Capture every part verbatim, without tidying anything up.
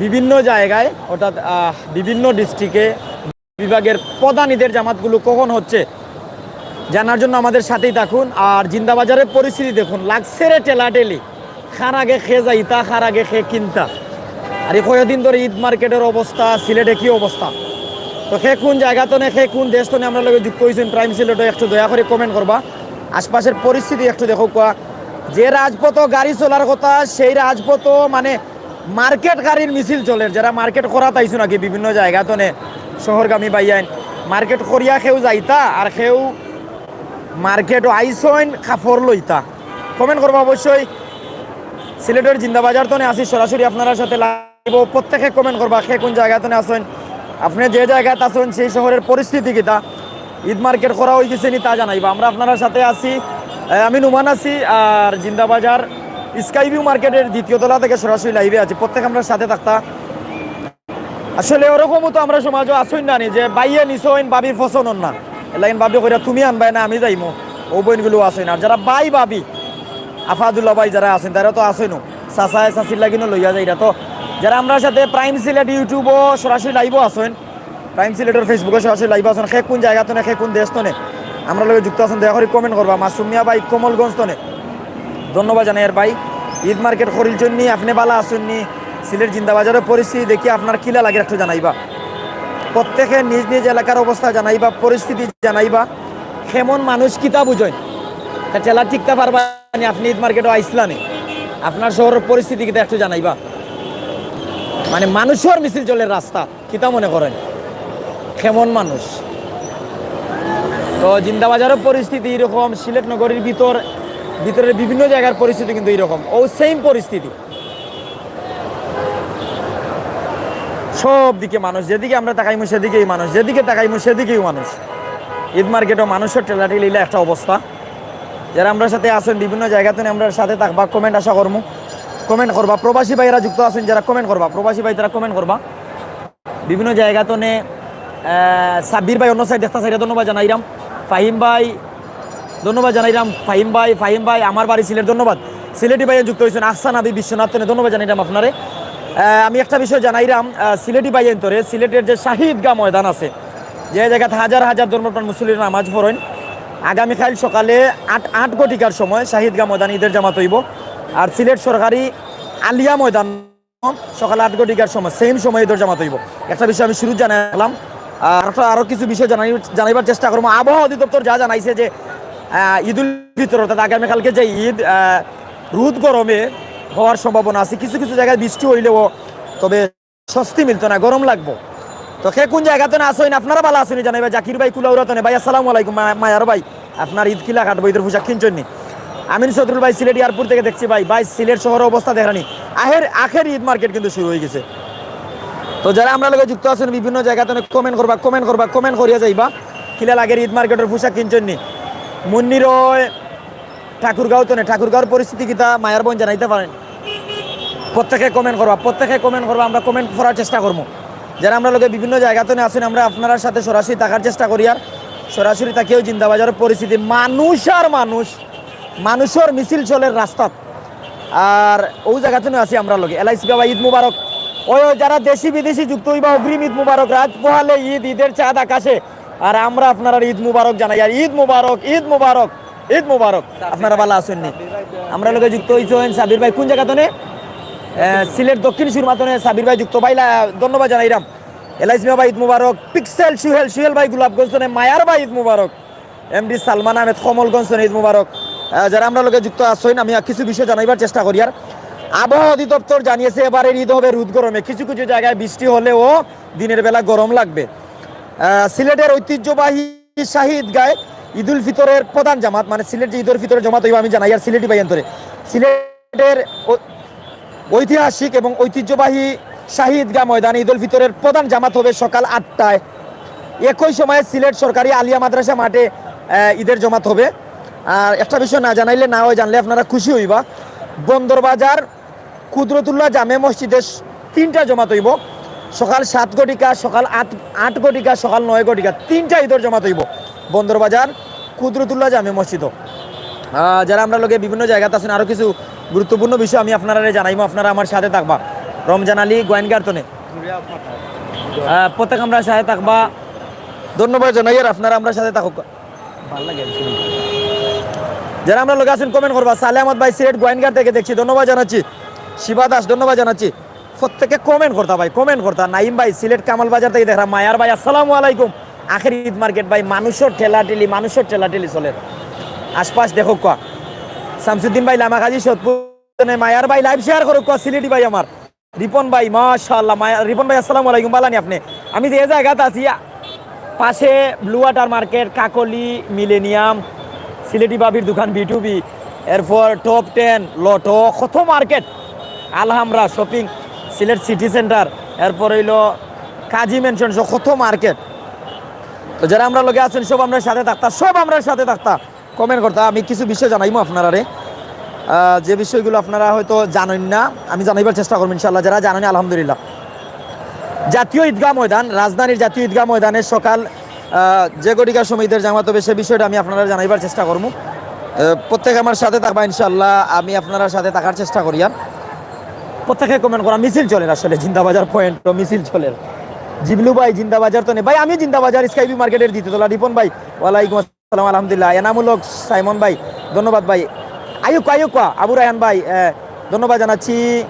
বিভিন্ন জায়গায়, অর্থাৎ আহ, বিভিন্ন ডিস্ট্রিক্টে বিভাগের প্রধান ঈদের জামাতগুলো কখন হচ্ছে জানার জন্য আমাদের সাথেই থাকুন। আর জিন্দাবাজারের পরিস্থিতি দেখুন, লাগছে রে ঠেলাঠেলি, কার আগে কে যাইতা, কার আগে কে কিনতা। আর এই কয়দিন ধরে ঈদ মার্কেটের অবস্থা, সিলেটে কি অবস্থা, তো কে কোন জায়গা তনে, কে কোন দেশ তনে আমরার লগে যুক্ত হইছেন প্রাইম সিলেটো, একটু দয়া করে কমেন্ট করবা। আশপাশের পরিস্থিতি একটু দেখো কোয়া, যে রাজপথ গাড়ি চলার কথা, সেই রাজপথ মানে মার্কেট গাড়ির মিছিল চলের। যারা মার্কেট করাত আইছো নাকি বিভিন্ন জায়গা তনে, শহরগামী ভাইয়াইন, মার্কেট করিয়া কেউ যাইতা আর কেউ মার্কেটও আইসইন কাপড় লইতা, কমেন্ট করবা অবশ্যই। সিলেটের জিন্দাবাজার তনে আছি সরাসরি আপনারার সাথে লাইভ। প্রত্যেকে কমেন্ট করবা কে কোন জায়গা তনে আছেন, আপনি যে জায়গাত আছেন সেই শহরের পরিস্থিতি কিতা, ঈদ মার্কেট করা হয়ে গেছে নি তা জানাইবা। আমরা আপনারার সাথে আছি, আহ, আমি নুমান আছি, আর জিন্দাবাজার স্কাই ভিউ মার্কেটের দ্বিতীয় তলা থেকে সরাসরি লাইভে আছি। প্রত্যেকে আমরার সাথে থাকতা। আসলে ওরকমও তো আমরার সমাজও আছইন না নি যে ভাইয়ে নিছইন, ভাবির পছন্দ না, এলাইন ভাবি কইরা তুমি আনবায় না আমি যাইমু, ও বইনগুলো আছইন। আর যারা ভাই ভাবি, আফাদুল্লাহ ভাই যারা আছেন, তারা তো আছইন, চাচায় চাচির লাগিনও লইয়া যাইরা। তো যারা আমরার সাথে প্রাইম সিলেট ইউটিউবও সরাসরি লাইভও আছেন, প্রাইম সিলেটের ফেসবুকে সরাসরি লাইভ আছেন, কে কোন জায়গা তনে, কে কোন দেশ তনে আমরার লগে যুক্ত আছেন, দয়া করে কমেন্ট করবা। মাসুম মিয়া ভাই কমলগঞ্জ তনে ধন্যবাদ জানাইয়ার ভাই। ঈদ মার্কেট করিল জন্য আপনি বালা আছেন নি? সিলেট জিন্দাবাজারের পরিস্থিতি দেখি আপনার কিলা লাগে একটু জানাইবা। প্রত্যেকে নিজ নিজ এলাকার অবস্থা জানাইবা, পরিস্থিতি জানাইবা। কেমন মানুষ কিতা বুঝইন, তা ঠেলা টিকতা পারবা নি? আপনি ঈদ মার্কেটও আইসলা নি, আপনার শহরের পরিস্থিতি কিতা একটু জানাইবা। মানে মানুষের মিছিল চলের রাস্তা, কিতা মনে করেন, কেমন মানুষ? তো জিন্দাবাজারের পরিস্থিতি এরকম, সিলেট নগরীর ভিতর, ভিতরের বিভিন্ন জায়গার পরিস্থিতি কিন্তু এরকম, ও সেম পরিস্থিতি। সব দিকে মানুষ, যেদিকে আমরা তাকাইমু সেদিকেই মানুষ, যেদিকে তাকাইমু সেদিকেই মানুষ। ঈদ মার্কেটও মানুষের ঠেলাঠেলিলা একটা অবস্থা। যারা আমরার সাথে আছেন বিভিন্ন জায়গা তনে আমরার সাথে থাকবা, কমেন্ট আশা করমু, কমেন্ট করবা। প্রবাসী ভাইয়েরা যুক্ত আছেন যারা, কমেন্ট করবা। প্রবাসী ভাই তারা কমেন্ট করবা। বিভিন্ন জায়গা তনে, আহ, সাব্বির ভাই অন্য সাইড দেখতা চাইরা, ধন্যবাদ জানাইরাম। ফাহিম ভাই, ধন্যবাদ জানাইরাম। ফাহিম ভাই, ফাহিম ভাই আমার বাড়ি সিলেট, ধন্যবাদ। সিলেটি ভাই যুক্ত হইছেন, আহসান আবি বিশ্বনাথ তনে ধন্যবাদ জানাইরাম আপনারে। আহ, আমি একটা বিষয় জানাইরাম, আহ, সিলেটি ভাই এন্তরে, সিলেটের যে শাহিদগাহ ময়দান আছে, যে জায়গাতে হাজার হাজার ধর্মপ্রাণ মুসল্লিরা নামাজ পড়েন, আগামীকাল সকালে আট, আট ঘটিকার সময় শাহিদগাহ ময়দান ঈদের জামাত হইব। আর সিলেট সরকারি আলিয়া ময়দান সকাল আট ঘটিকার সময়, সেম সময় ঈদের জামাত হইব। একটা বিষয় আমি শুরু জানালাম, আর একটা আরো কিছু বিষয় জানাই, জানাইবার চেষ্টা করবো। আবহাওয়া অধিদপ্তর যা জানাইছে যে, আহ, ঈদুল ফিতর অর্থাৎ আগামীকালকে যে ঈদ, আহ, রোদ গরমে হওয়ার সম্ভাবনা আছে, কিছু কিছু জায়গায় বৃষ্টি হইলেও, তবে স্বস্তি মিলতো না, গরম লাগবো। তো কে কোন জায়গা তনে আছইন, আপনারা বালা আছইন জানাইবা। জাকির ভাই কুলাউড়া তনে, ভাই আসসালামু আলাইকুম। মা-, মায়ার ভাই, আপনার ঈদ কিলা কাটবো, ঈদের পোশাক কিনছেন নি? আমিন চৌধুরী ভাই, সিলেট এয়ারপোর্ট থেকে দেখছি ভাই। ভাই, সিলেট শহরের অবস্থা দেখরানি, আখের আখের ঈদ মার্কেট কিন্তু শুরু হয়ে গেছে। তো যারা আমরার লগে যুক্ত আছেন বিভিন্ন জায়গা তনে কমেন্ট করবা, কমেন্ট করবা, কমেন্ট করিয়া যাইবা। কিলা লাগের ঈদ মার্কেটের পোশাক কিনছেন নি? মুন্নি রয় ঠাকুরগাঁও তনে, ঠাকুরগাঁওর পরিস্থিতি কিতা মায়ার বোন জানাইতা পারেন? প্রত্যেকে কমেন্ট করবা, প্রত্যেকে কমেন্ট করবা, আমরা কমেন্ট করার চেষ্টা করবো। যারা আমরার লগে বিভিন্ন জায়গা তনে আছেন, আমরা আপনারার সাথে সরাসরি থাকার চেষ্টা করি। আর সরাসরি থাকিও জিন্দাবাজারের পরিস্থিতি, মানুষ আর মানুষ, মানুষের মিছিল চলের রাস্তাত। আর ও জায়গা তনে আছি আমরার লগে। এলআইসি বাবা, ঈদ মুবারক। ওই, ওই যারা দেশি বিদেশি যুক্ত হইবা, অগ্রিম ঈদ মুবারক। রাত পোহালে ঈদ, ঈদের চাঁদ আকাশে। আর আমরা আপনারার ঈদ মুবারক জানাই। আর ঈদ মুবারক, ঈদ মুবারক, ঈদ মুবারক। আপনারা বালা আছেন নি? আমরার লগে যুক্ত হইছেন সাবির ভাই। কোন জায়গা তনে? আহ, সিলেট দক্ষিণ সুরমা তনে সাবির ভাই যুক্ত। ভাইলা, ধন্যবাদ জানাইরাম। এলআইসি বাবা, ঈদ মুবারক। পিক্সেল সুহেল, সুহেল ভাই গোলাপগঞ্জ তনে, মায়ার ভাই, ঈদ মুবারক। এমডি সালমান আহমেদ কমলগঞ্জ তনে, ঈদ মুবারক। আহ, যারা আমরার লগে যুক্ত আছেন, আমি কিছু বিষয় জানাইবার চেষ্টা করি। আর আবহাওয়া অধিদপ্তর জানিয়েছে, এবারের ঈদ হবে রোদ গরমে, কিছু কিছু জায়গায় বৃষ্টি হলেও দিনের বেলা গরম লাগবে। আহ, সিলেটের ঐতিহ্যবাহী শাহী ঈদগায় ঈদুল ফিতরের প্রধান জামাত, মানে সিলেট যে ঈদুল ফিতরের জমাত হইব, আমি জানাই। আর সিলেটি ভাই এন্তরে, সিলেটের ঐ-, ঐতিহাসিক এবং ঐতিহ্যবাহী শাহী ঈদগাহ ময়দানে ঈদুল ফিতরের প্রধান জামাত হবে সকাল আটটায়। একই সময়ে সিলেট সরকারি আলিয়া মাদ্রাসা মাঠে, আহ, ঈদের জমাত হবে। আর একটা বিষয় না জানাইলে না হয়, জানলে আপনারা খুশি হইবা। বন্দরবাজার কুদরতুল্লাহ জামে মসজিদে স-, তিনটা জমাত হইব, সকাল সাত ঘটিকা, সকাল আট, আট ঘটিকা, সকাল নয় ঘটিকা, তিনটা ঈদের জমাত হইব বন্দরবাজার কুদরতুল্লাহ জামে মসজিদও। আহ, যারা আমরার লগে বিভিন্ন জায়গাত আছেন, আরও কিছু গুরুত্বপূর্ণ বিষয় আমি আপনারারে জানাইমু, আপনারা আমার সাথে থাকবা। রমজান আলী গোয়াইনঘাট তনে। আহ, প্রত্যেক আমরার সাথে থাকবা। ধন্যবাদ জানাইয়ার আপনারা আমরার সাথে থাকুক। যারা আমরার লগে আছইন, comment করবা। সালে আহমদ ভাই, সিলেট গোয়াইনঘাট থেকে দেখছি, ধন্যবাদ জানাচ্ছি। শিবা দাস, ধন্যবাদ জানাচ্ছি। প্রত্যেকে comment করতা ভাই, comment করতা। নাইম ভাই, সিলেট কামাল বাজার থেকে দেখরা। মায়ার ভাই, আসসালামু আলাইকুম। আখের ঈদ মার্কেট ভাই, মানুষর ঠেলাঠেলি, মানুষর ঠেলাঠেলি চলের। আশপাশ দেখউক্কা। শামসুদ্দিন ভাই, লামাকাজি, সোদপুর তনে। মায়ার ভাই, live share করউক্কা, সিলেটি ভাই আমার। রিপন ভাই, মাশাআল্লাহ। মায়া, রিপন ভাই, আসসালামু আলাইকুম, বালা নি আপনে? আমি যে জাগাত আছি, পাশে ব্লু ওয়াটার মার্কেট, কাকলি, মিলেনিয়াম, সিলেটি ভাবির দোকান, বি টু বি, এরপর টপ টেন, লটো, কত মার্কেট, আলহামরা শপিং, সিলেট সিটি সেন্টার, এরপর অইলো কাজী ম্যানশন সহ কত মার্কেট। তো যারা আমরার লগে আছইন, সব আমরার সাথে থাকতা, সব আমরার সাথে থাকতা, comment করতা। আমি কিছু বিষয় জানাইমু আপনারারে, আহ, যে বিষয়গুলো আপনারা হয়তো জানইন না, আমি জানাইবার চেষ্টা করমু ইনশাআল্লাহ। যারা জানইন, আলহামদুলিল্লাহ। জাতীয় ঈদগাহ ময়দান, রাজধানীর জাতীয় ঈদগাহ ময়দানে সকাল, আহ, যে ঘটিকার সময় ঈদের জামাত হবে, সে বিষয়টা আমি আপনারারে জানাইবার চেষ্টা করমু। আহ, প্রত্যেক আমার সাথে থাকবা ইনশাআল্লাহ, আমি আপনারার সাথে থাকার চেষ্টা করিয়ার। প্রত্যেকে comment করা, মিছিল চলের আসলে, জিন্দাবাজার পয়েন্ট মিছিল চলের। জিবলু ভাই, জিন্দাবাজার তনে। ভাই, আমি জিন্দাবাজার, স্কাইবি মার্কেটের দ্বিতীয় তলা। রিপন ভাই, ওয়ালাইকুম আসসালাম, আলহামদুলিল্লাহ। এনামুল হক সাইমন ভাই, ধন্যবাদ ভাই। আইউক্কা, আইউক্কা, আবু রায়হান ভাই, আহ, ধন্যবাদ জানাচ্ছি।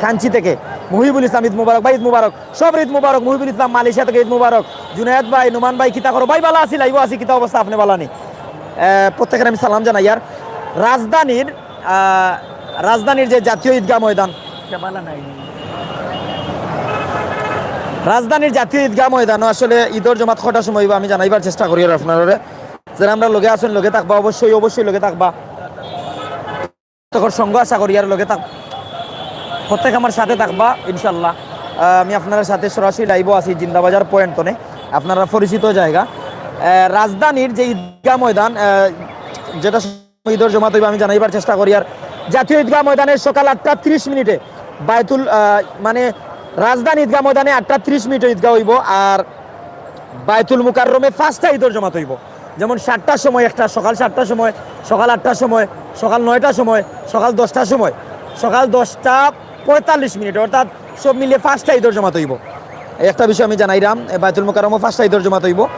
কাঞ্চি থেকে মহিবুল ইসলাম, ঈদ মুবারক ভাই, ঈদ মুবারক। সব ঈদ মুবারক। মহিবুল ইসলাম, মালয়েশিয়া থেকে ঈদ মুবারক। জুনায়েদ ভাই, নোমান ভাই, কিতা করো ভাই? বালা আছি, live-ও আছি, কিতা অবস্থা আপনে? বালা নি? আহ, প্রত্যেকের আমি সালাম জানাইয়ার। রাজধানীর, আহ, রাজধানীর যে জাতীয় ঈদগাহ ময়দান, বালা নাই। রাজধানীর জাতীয় ঈদগাহ ময়দানও আসলে ঈদর জমাত কটার সময় অইবো আমি জানাইবার চেষ্টা করিয়ার আপনারারে। যারা আমরার লগে আছইন, লগে থাকবা, অবশ্যই, অবশ্যই লগে থাকবা। তখন সঙ্গ আশা করিয়ার লগে থাক, প্রত্যেক আমার সাথে থাকবা ইনশাল্লাহ। আহ, আমি আপনারার সাথে সরাসরি live-ও আছি জিন্দাবাজার পয়েন্ট তনে, আপনারা পরিচিত জায়গা। আহ, রাজধানীর যে ঈদগাহ ময়দান, আহ, যেটা ঈদর জমাত অইবো আমি জানাইবার চেষ্টা করিয়ার। জাতীয় ঈদগাহ ময়দানে সকাল আটটা তিরিশ মিনিটে বায়তুল, আহ, মানে রাজধানী ঈদগাহ ময়দানে আটটা তিরিশ মিনিটে ঈদগাহ অইবো। আর বায়তুল মুকাররমে পাঁচটা ঈদর জমাত অইবো, যেমন সাতটার সময় একটা, সকাল সাতটার সময়, সকাল আটটার সময়, সকাল নয়টার সময়, সকাল দশটার সময়, সকাল দশটা পঁয়তাল্লিশ মিনিট, অর্থাৎ সব মিলিয়ে পাঁচটা ঈদর জমাত অইবো। একটা বিষয় আমি জানাইরাম, এ, বায়তুল মুকাররমও পাঁচটা ঈদর জমাত অইবো।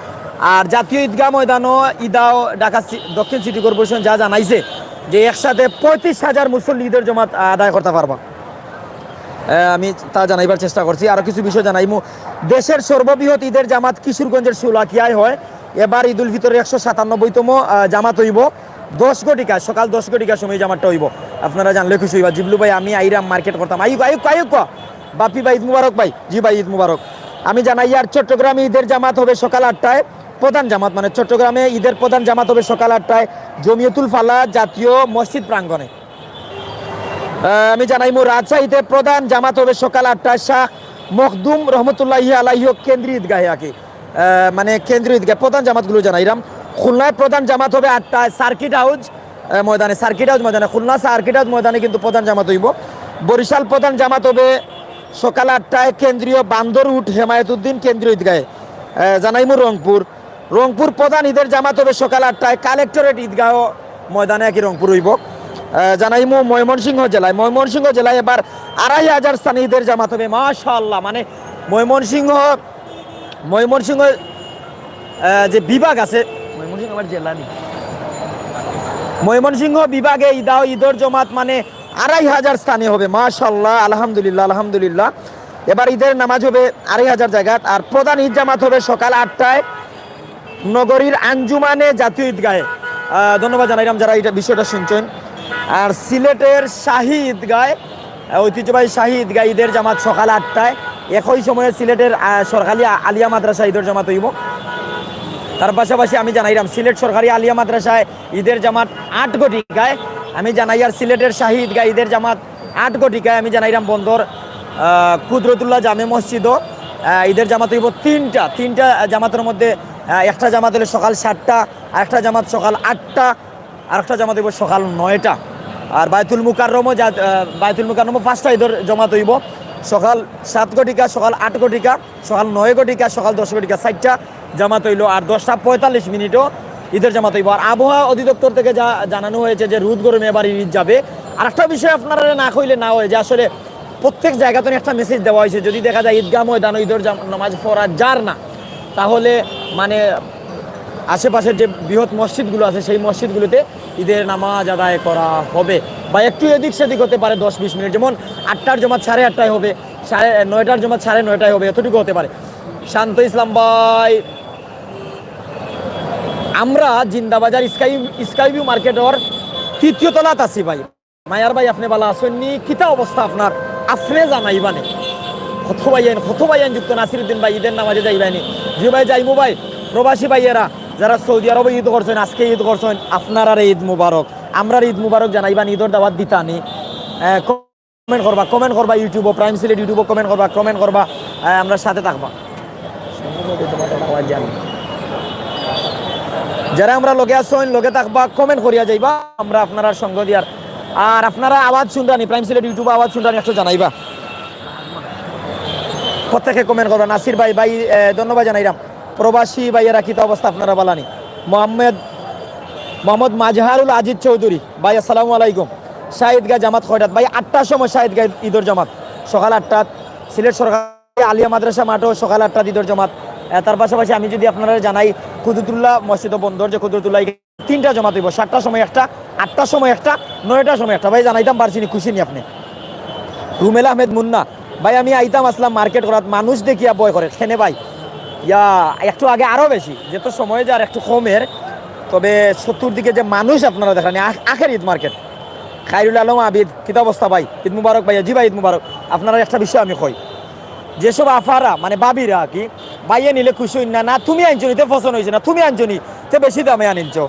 আর জাতীয় ঈদগাহ ময়দানও ইদাও ঢাকা সি-, দক্ষিণ সিটি কর্পোরেশন যা জানাইছে যে একসাথে পঁয়ত্রিশ হাজার মুসল্লি ঈদর জমাত আদায় করতা পারবা। আহ, আমি তা জানাইবার চেষ্টা করছি। আরো কিছু বিষয় জানাইমু। দেশের সর্ববৃহৎ ঈদের জামাত কিশোরগঞ্জের শোলাকিয়ায় হয়। এবার ঈদ উল ফিতরের একশো সাতানব্বইতম, আহ, জামাত অইবো দশ ঘটিকা, সকাল দশ ঘটিকার সময় জামাতটা অইবো। আপনারা জানলে খুশি অইবা। জিবলু ভাই, আমি আইরাম মার্কেট করতাম। আইউক্কা, আইউক্কা, আইউক্কা। বাপি ভাই, ঈদ মুবারক ভাই। জি ভাই, ঈদ মুবারক। আমি জানাইয়ার চট্টগ্রামে ঈদের জামাত হবে সকাল আটটায়। প্রধান জামাত, মানে চট্টগ্রামে ঈদের প্রধান জামাত হবে সকাল আটটায় জমিয়তুল ফালাহ জাতীয় মসজিদ প্রাঙ্গণে। আহ, আমি জানাইমু রাজশাহীতে প্রধান জামাত হবে সকাল আটটায় শাহ মখদুম রহমতুল্লাহি আলাইহি কেন্দ্রীয় ঈদগাহে আর কি। আহ, মানে কেন্দ্রীয় ঈদগাহ প্রধান জামাতগুলো জানাইরাম। খুলনায় প্রধান জামাত হবে আটটায় সার্কিট হাউস, আহ, ময়দানে, সার্কিট হাউস ময়দানে, খুলনা সার্কিট হাউস ময়দানে কিন্তু প্রধান জামাত অইবো। বরিশাল প্রধান জামাত হবে সকাল আটটায় কেন্দ্রীয় বান্দরউট হেমায়েতুদ্দিন কেন্দ্রীয় ঈদগাহে। আহ, জানাইমু রংপুর, রংপুর প্রধান ঈদের জামাত হবে সকাল আটটায় কালেক্টরেট ঈদগাহ ময়দানে আর কি রংপুর অইবো। আহ, জানাইমু ময়মনসিংহ জেলায়, ময়মনসিংহ জেলায় এবার আড়াই হাজার স্থানে ঈদের জামাত হবে। মাশাআল্লাহ, মানে ময়মনসিংহ, ময়মনসিংহ, আহ, যে বিভাগ আছে, ময়মনসিংহ আমার জেলা নি। ময়মনসিংহ বিভাগে ঈদাও, ঈদর জমাত মানে আড়াই হাজার স্থানে হবে। মাশাআল্লাহ, আলহামদুলিল্লাহ, আলহামদুলিল্লাহ। এবার ঈদের নামাজ হবে আড়াই হাজার জায়গাত। আর প্রধান ঈদ জামাত হবে সকাল আটটায় নগরীর আঞ্জুমানে জাতীয় ঈদগাহে। আহ, ধন্যবাদ জানাইলাম যারা এটা বিষয়টা শুনছেন। আর সিলেটের শাহী ঈদগায়, আহ, ঐতিহ্যবাহী শাহী ঈদগাহ ঈদের জামাত সকাল আটটায়। একই সময়ে সিলেটের, আহ, সরকারি আ-, আলিয়া মাদ্রাসা ঈদের জামাত অইবো। তার পাশাপাশি আমি জানাইলাম সিলেট সরকারি আলিয়া মাদ্রাসায় ঈদের জামাত আট ঘটিকায়। আমি জানাইয়ার সিলেটের শাহী ঈদগাহ ঈদের জামাত আট ঘটিকায়। আমি জানাইলাম বন্দর, আহ, কুদরতুল্লাহ জামে মসজিদও, আহ, ঈদের জামাত অইবো তিনটা। তিনটা জামাতের মধ্যে, আহ, একটা জামাত হলো সকাল সাতটা, আরেকটা জামাত সকাল আটটা, আরেকটা জামাত অইবো সকাল নয়টা। আর বায়তুল মুকাররমও যা-, আহ, বায়তুল মুকাররমও পাঁচটা ঈদের জামাত অইবো, সকাল সাত ঘটিকা, সকাল আট ঘটিকা, সকাল নয় ঘটিকা, সকাল দশ ঘটিকা, চারটা জামাত অইলো। আর দশটা পঁয়তাল্লিশ মিনিটও ঈদের জামাত অইবো। আর আবহাওয়া অধিদপ্তর থেকে যা জানানো হয়েছে যে রোদ গরমে এবার ঈদ যাবে। আর একটা বিষয় আপনারা না কইলে না হয় যে আসলে প্রত্যেক জায়গাত একটা মেসেজ দেওয়া হয়েছে, যদি দেখা যায় ঈদগাহ ময়দানে ঈদের জাম- নামাজ পড়া যার না, তাহলে মানে আশেপাশের যে বৃহৎ মসজিদগুলো আছে, সেই মসজিদগুলোতে ঈদের নামাজ আদায় করা হবে, বা একটু এদিক সেদিক হতে পারে দশ বিশ মিনিট, যেমন আটটার জমাত সাড়ে আটটায় হবে, সাড়ে নয়টার জমাত সাড়ে নয়টায় হবে, এতটুকু হতে পারে। শান্ত ইসলাম ভাই, আমরা জিন্দাবাজার স্কাই স্কাই ভিউ মার্কেটর তৃতীয় তলাত আছি ভাই। মায়ার ভাই, আপনি ভালা আছইন নি? কিতা অবস্থা আপনার? আপনি জানাইবা নি। কত ভাইয়াইন, কত ভাইয়াইন যুক্ত। নাসিরুদ্দিন ভাই, ঈদের নামাজে যাইবা নি? জি ভাই, যাইমু ভাই। প্রবাসী ভাইয়েরা যারা সৌদি আরবে ঈদ করছেন, আজকে ঈদ করছেন, আপনারারে ঈদ মুবারক। আমরারে ঈদ মুবারক জানাইবা নি, ঈদর দাওয়াত দিতা নি। আহ, কমেন্ট করবা, কমেন্ট করবা YouTube-ও, প্রাইম সিলেট YouTube-ও কমেন্ট করবা, কমেন্ট করবা, আহ, আমরার সাথে থাকবা। যারা আমরার লগে আছইন, লগে থাকবা, কমেন্ট করিয়া যাইবা, আমরা আপনারার সঙ্গ দিয়ার। আর আপনারা আওয়াজ শুনরা নি, প্রাইম সিলেট YouTube-ও আওয়াজ শুনরা নি, একটু জানাইবা। প্রত্যেকে কমেন্ট করবা। নাসির ভাই, ভাই, আহ, ধন্যবাদ জানাইরাম। প্রবাসী ভাইয়েরা, কিতা অবস্থা আপনারা, ভালা নি? মোহাম্মদ, মোহাম্মদ মাজহারুল আজিজ চৌধুরী ভাই, আসসালামু আলাইকুম। শাহ ঈদগাহ জামাত কয়টাত? ভাই, আটটার সময় শাহ ঈদগাহ ঈদর জামাত, সকাল আটটাত। সিলেট সরকারি আলিয়া মাদ্রাসা মাঠও সকাল আটটাত ঈদর জামাত। আহ, তার পাশাপাশি আমি যদি আপনারা জানাই, কুদরতুল্লাহ মসজিদ ও বন্দর, যে কুদরতুল্লাহ, তিনটা জমাত হইব, সাতটার সময় একটা, আটটার সময় একটা, নয়টার সময় একটা। ভাই, জানাইতাম পারছি নি, খুশি নি আপনি? রুমেল আহমেদ মুন্না, ভাই, আমি আইতাম আসলাম মার্কেট করাত, মানুষ দেখিয়া ভয় করে। কেনে ভাই? ইয়া, একটু আগে আরো বেশি, যে তো সময় যার একটু কমের, তবে চতুর্দিকে যে মানুষ আপনারা দেখরা নি, আখ-, আখের ঈদ মার্কেট। খাইরুল আলম আবিদ, কিতা অবস্থা ভাই? ঈদ মুবারক ভাইয়া। জি ভাই, ঈদ মুবারক। আপনারা একটা বিষয় আমি কই, যেসব আফারা, মানে ভাবিরা কি, ভাইয়ে নিলে খুশি হইন না, না তুমি আনছো নি, তে পছন্দ হইছে না, তুমি আনছো নি, তে বেশি দামে আনিলছো,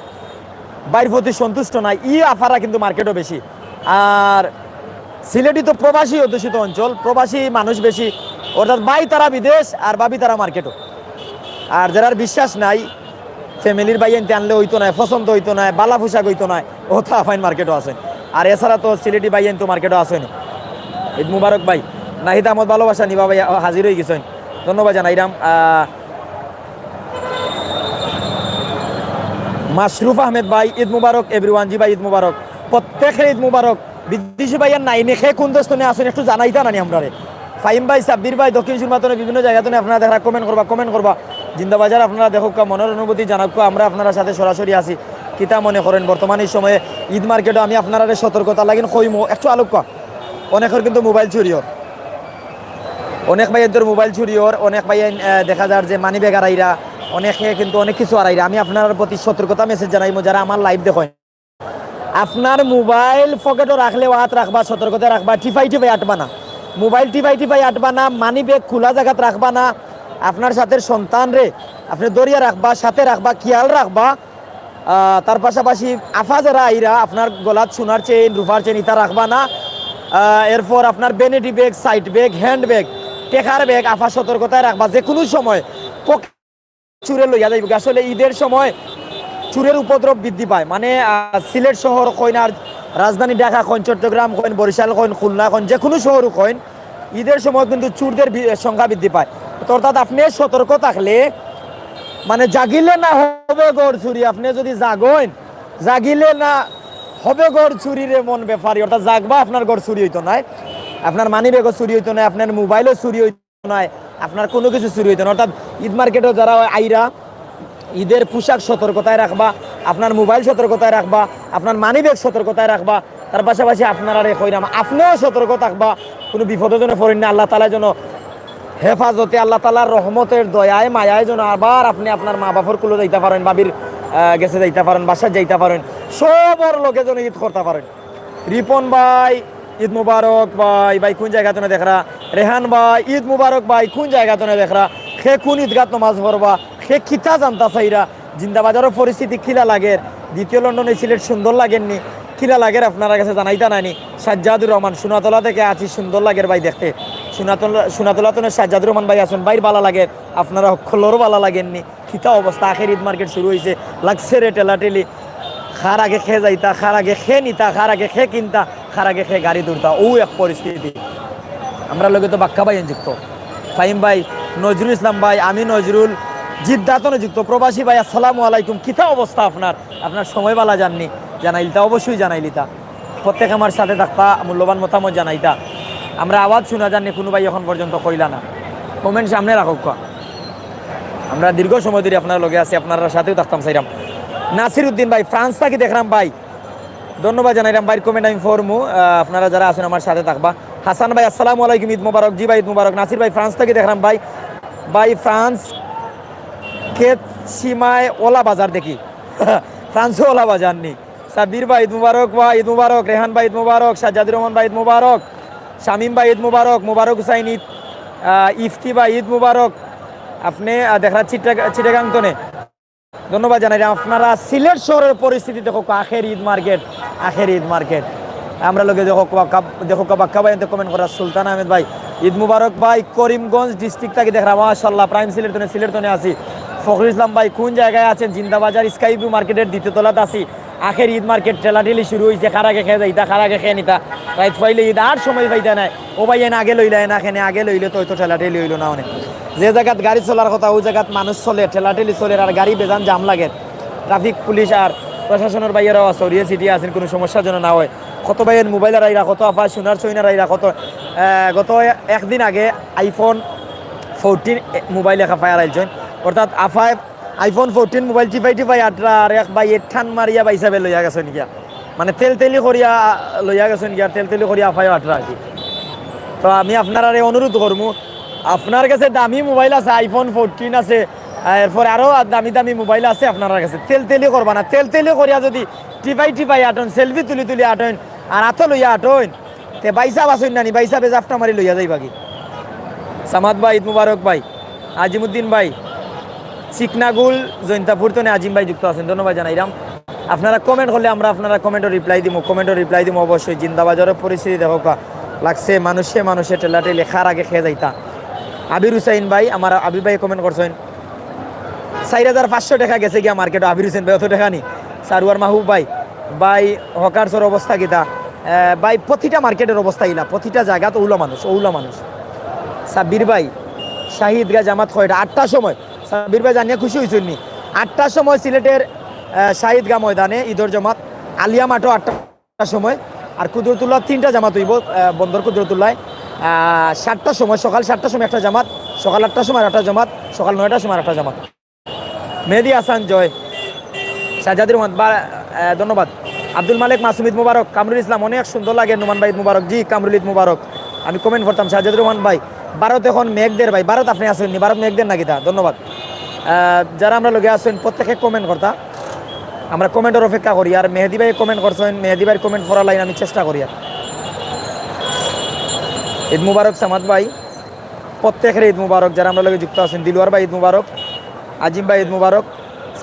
ভাইর প্রতি সন্তুষ্ট নাই, ই আফারা কিন্তু মার্কেটও বেশি। আর সিলেটি তো প্রবাসী অধ্যুষিত অঞ্চল, প্রবাসী মানুষ বেশি, অর্থাৎ ভাই তারা বিদেশ আর ভাবি তারা মার্কেটও। আর যারার বিশ্বাস নাই, ফ্যামিলির ভাইয়াইন্তে আনলে হইতো না, পছন্দ হইতো না, বালা পোশাক হইতো না, ও তো আফাইন মার্কেটও আছেন। আর এছাড়া তো সিলেটি ভাইয়াইন তো মার্কেটও আছেন। ঈদ মুবারক ভাই। নাহিদ আহমদ, ভালোবাসা নিবা ভাই, হাজির হয়ে গেছেন, ধন্যবাদ জানাইরাম। আহ, মাশরুফ আহমেদ ভাই, ঈদ মুবারক। এভরিওয়ান, জি ভাই, ঈদ মুবারক। প্রত্যেকের ঈদ মুবারক। বিদেশি ভাইয়ার নাইনি, খে কোন দেশ তনে আছেন, একটু জানাইতা নানি আমরারে। ফাহিম ভাই, সাব্বির ভাই, দক্ষিণ সুরমা তনে বিভিন্ন জায়গা তনে আপনারা দেখরা, কমেন্ট করবা, কমেন্ট করবা। জিন্দাবাজার আপনারা দেখউক্কা, মনের অনুভূতি জানাউক্কা, আমরা আপনারা সাথে সরাসরি আছি। কিতা মনে করেন বর্তমান এই সময়ে ঈদ মার্কেটও? আমি আপনারারে সতর্কতা লাগিন কইমু, একটু আলোক্কা। অনেকের কিন্তু মোবাইল চুরি অর, অনেক ভাইয়াইন্তর মোবাইল চুরি অর, অনেক ভাইয়াইন, আহ, দেখা যার যে মানি ব্যাগ হারাইরা, অনেকে কিন্তু অনেক কিছু হারাইরা। আমি আপনারার প্রতি সতর্কতা মেসেজ জানাইমু, যারা আমার লাইভ দেখইন, আপনার মোবাইল পকেটও রাখলেও আত রাখবা, সতর্কতায় রাখবা, টিপাই টিপাই আটবা না। মোবাইল টিপাই টিপাই আটবা না, মানি ব্যাগ খোলা জাগাত রাখবা না। আপনার সাথে সন্তানরে আপনি ধরিয়া রাখবা, সাথে রাখবা, খেয়াল রাখবা। আহ, তার পাশাপাশি আফা যারা আইরা, আপনার গলাত সোনার চেইন, রূপার চেইন, ইতা রাখবা না। আহ, এরপর আপনার vanity bag, side bag, hand bag, টেকার ব্যাগ, আফা সতর্কতায় রাখবা। যে কোনো সময় পকেট চুরে লইয়া যাইব। আসলে ঈদের সময় চুরের উপদ্রব বৃদ্ধি পায়, মানে, আহ, সিলেট শহর কইন আর রাজধানী ঢাকা কইন, চট্টগ্রাম কইন, বরিশাল কইন, খুলনা কইন, যে কোনো শহর কইন, ঈদের সময় কিন্তু চুরদের বি-, সংখ্যা বৃদ্ধি পায়। তো অর্থাৎ আপনি সতর্ক থাকলে, মানে, জাগিলে না হবে ঘর চুরি, আপনি যদি জাগইন, জাগিলে না হবে ঘর চুরির এমন ব্যাপারই, অর্থাৎ জাগবা, আপনার ঘর চুরি হইতো নায়, আপনার মানি ব্যাগও চুরি হইতো নায়, আপনার মোবাইলও চুরি হইতো নায়, আপনার কোনো কিছু চুরি হইতো না। অর্থাৎ ঈদ মার্কেটও যারা আইরা, ঈদের পোশাক সতর্কতায় রাখবা, আপনার মোবাইল সতর্কতায় রাখবা, আপনার মানি ব্যাগ সতর্কতায় রাখবা। তার পাশাপাশি আপনারারে কইরাম, আপনিও সতর্ক থাকবা, কোনো বিপদে যেন পড়েন না। আল্লাহ তাআলা যেন হেফাজতে, আল্লাহ তাআলার রহমতের দয়ায়, মায়ায় যেন আবার আপনি আপনার মা বাপর কুলো যাইতা পারেন, ভাবির, আহ, গেছে যাইতা পারেন, বাসায় যাইতা পারেন, সবর লগে যেন ঈদ করতা পারেন। রিপন ভাই, ঈদ মুবারক ভাই। ভাই, কোন জায়গা তনে দেখরা? রেহান ভাই, ঈদ মুবারক ভাই। কোন জায়গা তনে দেখরা? খে কোন ঈদগাত নমাজ পড়বা? খে কিতা জানতা চাইরা? জিন্দাবাজারর পরিস্থিতি কিলা লাগের? দ্বিতীয় লন্ডনে সিলেট সুন্দর লাগের নি? কিলা লাগের আপনারার কাছে জানাইতা নানি? সাজ্জাদুর রহমান, সোনাতলা থেকে আছি, সুন্দর লাগের ভাই দেখতে। সোনাতলা, সোনাতলা তনে সাজ্জাদুর রহমান ভাই আছেন, ভাইর ভালা লাগের, আপনারা হক্কলরও ভালা লাগের নি? কিতা অবস্থা? আখের ঈদ মার্কেট শুরু হইছে, লাগছে রে ঠেলাঠেলি। খার আগে খে যাইতা, খার আগে খে নিতা, খার আগে খে কিনতা, খার আগে খে গাড়ি তুলতা, ও এক পরিস্থিতি। আমরার লগে তো বাক্কা ভাই যুক্ত, ফাহিম ভাই, নজরুল ইসলাম ভাই, আমি নজরুল, জিদ্দা তনে যুক্ত, প্রবাসী ভাই, আসসালামু আলাইকুম, কিতা অবস্থা আপনার? আপনার সময় ভালা যার নি, জানাইলিতা, অবশ্যই জানাইলিতা। প্রত্যেকে আমার সাথে থাকতা, মূল্যবান মতামত জানাইতা। আমরা আওয়াজ শুনা যাননি, কোনো ভাই এখন পর্যন্ত কইলা না। কমেন্ট সামনে রাখউক্কা। আমরা দীর্ঘ সময় ধরি আপনারার লগে আছি, আপনারার সাথেউ থাকতাম চাইরাম। নাসির উদ্দিন ভাই, ফ্রান্স থাকি দেখরাম ভাই, ধন্যবাদ জানাইরাম ভাইর কমেন্ট আমি পড়মু। আহ, আপনারা যারা আছইন আমার সাথে থাকবা। হাসান ভাই, আসসালামু আলাইকুম, ঈদ মোবারক। জি ভাই, ঈদ মোবারক। নাসির ভাই, ফ্রান্স থাকি দেখরাম ভাই। ভাই, ফ্রান্স কে সীমায় ওলা বাজার দেখি। ফ্রান্সও ওলা বাজার নি। সাব্বির ভাই, ঈদ মুবারক ভাই, ঈদ মুবারক। রেহান ভাই, ঈদ মুবারক। সাজ্জাদুর রহমান ভাই, ঈদ মুবারক। শামীম ভাই, ঈদ মুবারক। মুবারক হুসাইন, ঈদ, আহ, ইফতি ভাই, ঈদ মুবারক। আপনে, আহ, দেখরা চিটাগ-, চিটাগাং তনে। ধন্যবাদ জানাইরাম। আপনারা সিলেট শহরের পরিস্থিতি দেখউক্কা, আখের ঈদ মার্কেট, আখের ঈদ মার্কেট। আমরার লগে দেখউক্কা, দেখউক্কা বাক্কা ভাই এনতে কমেন্ট করা, সুলতান আহমেদ ভাই, ঈদ মুবারক ভাই। করিমগঞ্জ ডিস্ট্রিক্ট থাকি দেখরা, মাশাআল্লাহ, প্রাইম সিলেট তনে, সিলেট তনে আছি। ফখরুল ইসলাম ভাই, কোন জায়গায় আছেন? জিন্দাবাজার স্কাই ভিউ মার্কেটের দ্বিতীয় তলাত আছি। আখের ঈদ মার্কেট, ঠেলাঠেলি শুরু অইছে, কার আগে কে যাইতা, কার আগে কে নিতা। রাইত পাইলে ঈদ, আর সময় পাইতা নায়। ও ভাই, এন আগে লইলা, এন আগে, এন আগে লইলে তো অইতো ঠেলাঠেলি অইলো না অনে। যে জাগাত গাড়ি চলার কথা, অউ জাগাত মানুষ চলে, ঠেলাঠেলি চলের, আর গাড়ি বেজান জাম লাগের। ট্রাফিক পুলিশ আর প্রশাসনের ভাইয়ারাও আছে, ওরিয়ে সিটি আছেন, কোনো সমস্যা যেন না হয়। কত ভাইয়ে মোবাইল হারাইরা, কত আফায় সোনার চইন হারাইরা, কত, আহ, গত একদিন আগে iPhone fourteen মোবাইল এক আফায় হারাইলছইন। অর্থাৎ আফায় iPhone fourteen মোবাইল টিপাই টিপাই আটরা, আর এক ভাইয়ে টান মারিয়া ভাইসাবে লইয়া গেছইন গিয়া। মানে তেলতেলি করিয়া লইয়া গেছইন গিয়া, তেলতেলি করিয়া আফায়ও আটরা আর কি। তো আমি আপনারারে অনুরোধ করমু, আপনার গেছে দামি মোবাইল আছে, iPhone fourteen আছে, আহ, এরপরে আরও দামি দামি মোবাইল আছে আপনার গেছে, তেলতেলি করবা না। তেলতেলি করিয়া যদি টিপাই টিপাই আটইন, সেলফি তুলি তুলি আটইন, আর আতো লইয়া আটইন, তে ভাইসাব আছইন না নি, ভাইসাবে জাফটা মারি লইয়া যাইবা কি? সামাদ ভাই, ঈদ মুবারক ভাই। আজিমুদ্দিন ভাই, চিকনাগুল, জৈন্তাপুর তনে আজিম ভাই যুক্ত আছেন, ধন্যবাদ জানাইরাম। আপনারা কমেন্ট করলে আমরা আপনারা কমেন্টর রিপ্লাই দিমু, কমেন্টর রিপ্লাই দিমু অবশ্যই। জিন্দাবাজারর পরিস্থিতি দেখউক্কা, লাগছে মানুষে মানুষে ঠেলাঠেলি, কার আগে কে যাইতা। আবির হুসাইন ভাই, আমার আবির ভাই কমেন্ট করছইন, চাইর হাজার পাঁচশো টেকা গেছে গিয়া মার্কেটো। আবির হুসাইন ভাই, অত টেকা নি? সারুয়ার মাহবুব ভাই, ভাই, হকার্সর অবস্থা কিতা? আহ, ভাই, প্রতিটা মার্কেটের অবস্থা ইলা, প্রতিটা জাগাত অউলা মানুষ, অউলা মানুষ। সাব্বির ভাই, শাহী ঈদগাহ জামাত কয়টা? আটটার সময়। সাব্বির ভাই জানিয়া খুশি অইছইন নি? আটটার সময় সিলেটের, আহ, শাহী ঈদগাহ ময়দানে ঈদর জামাত, আলিয়া মাঠও আটটার সময়, আর কুদরতুল্লাহ তিনটা জামাত অইবো, আহ, বন্দর কুদরতুল্লায়, আহ, সাতটার সময়, সকাল সাতটার সময় একটা জামাত, সকাল আটটার সময় আর একটা জামাত, সকাল নয়টার সময় আর একটা জামাত। মেহেদি হাসান জয়, শাহজাদুর রহমান বা, আহ, ধন্যবাদ। আব্দুল মালিক মাসুম, ঈদ মুবারক। কামরুল ইসলাম, অনেক সুন্দর লাগে নোমান ভাই, ঈদ মুবারক। জি, কামরুল, ঈদ মুবারক। আমি কমেন্ট করতাম, শাহজাদুর রহমান ভাই, ভারত এখন মেঘ দের ভাই, ভারত আপনি আছেন নি? ভারত মেঘ দের না কিতা? ধন্যবাদ। আহ, যারা আমরার লগে আছেন প্রত্যেকে কমেন্ট করতা, আমরা কমেন্টর অপেক্ষা করি। আর মেহেদি ভাই কমেন্ট করছেন, মেহেদি ভাইর কমেন্ট পড়া লাইন আমি চেষ্টা করি। আর ঈদ মুবারক সামাদ ভাই, প্রত্যেকের ঈদ মুবারক। যারা আমরার লগে যুক্ত আছেন, দিলওয়ার ভাই ঈদ মুবারক, আজিম ভাই ঈদ মুবারক,